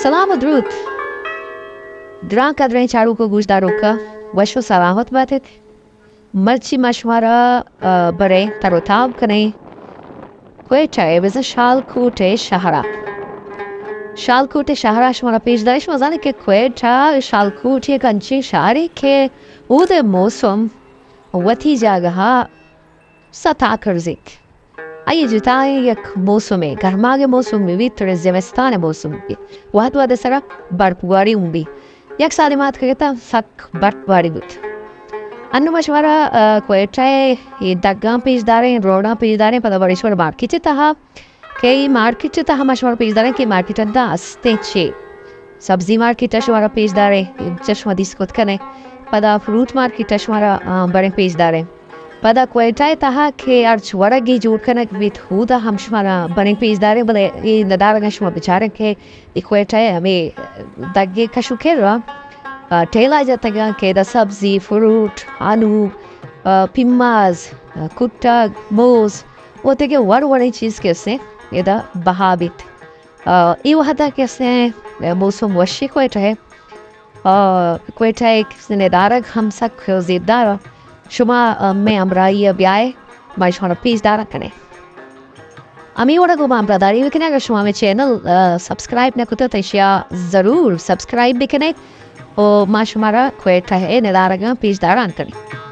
سلام و درود۔ گران قدریں چاروک و گوشداروکا، وش و سلامت باتت۔ مرچی ما شمارا، آ، برے تر و تاب کنیں کوئٹہ ء بزاں شالکوٹ ء شہرا۔ شالکوٹ ء شہرا شمارا پیش داریں۔ شما زانے کہ کوئٹہ شالکوٹ یک انچیں شہرے کہ اود ء موسم وتی جاگہا ستا کرزیت۔ آئی جتائیں یک موسمے، گرماگ موسم بہ بیت، ترے زمستان موسم بہ بیت، وہد وہد سرا برف باری ہم بیت۔ یک سالے ما اتکگتاں، سک برف باری بوت۔ انو ما شمارا، آ، کوئٹہ ء اے دگاں پیش داریں، روڈاں پیش داریں، پدا بڑے شمارا مارکیٹ تہا کہ اے مارکیٹ تہا ما شمارا پیش داریں کہ مارکیٹ دا استیں چے۔ سبزی مارکیٹ شمارا پیش داریں، چہ شما دیست کت کنے۔ پدا فروٹ مارکیٹ شمارا، آ، بریں پیش داریں۔ پدا کوئٹہ ء تہا کہ ہرچ وڑگی جوڑ کنگ بیت، اودا ہم شمارا بریں پیش داریں، بلے اے ندارگاں شما بچاریں کہ اے کوئٹہ ء ہمے دگے کش و کر ء، آ، ٹیلا جتگاں کہ ادا سبزی، فروٹ، آلو، آ، پیماز، آ، کٹگ، موز و دگہ وڑ وڑیں چیز کہ استیں ادا بہا بیت۔ آ، اے وہدا کہ استیں موسم وشی کوئٹہ ء۔ آ، کوئٹہ ء ندارگ ہم سک زیبدار۔ شما، آ، مئے ہمراہی ء بیائے، ما شمارا پیش دارا کنیں۔ ہمے وڑا گوں ما ہمراہداری بکنیں۔ اگر شما مئے چینل، آ، سبسکرائب نہ کتہ تو ایشیا ضرور سبسکرائب بکنیں و ما شمارا کوئٹہ ء ندارگاں پیش داران کنیں۔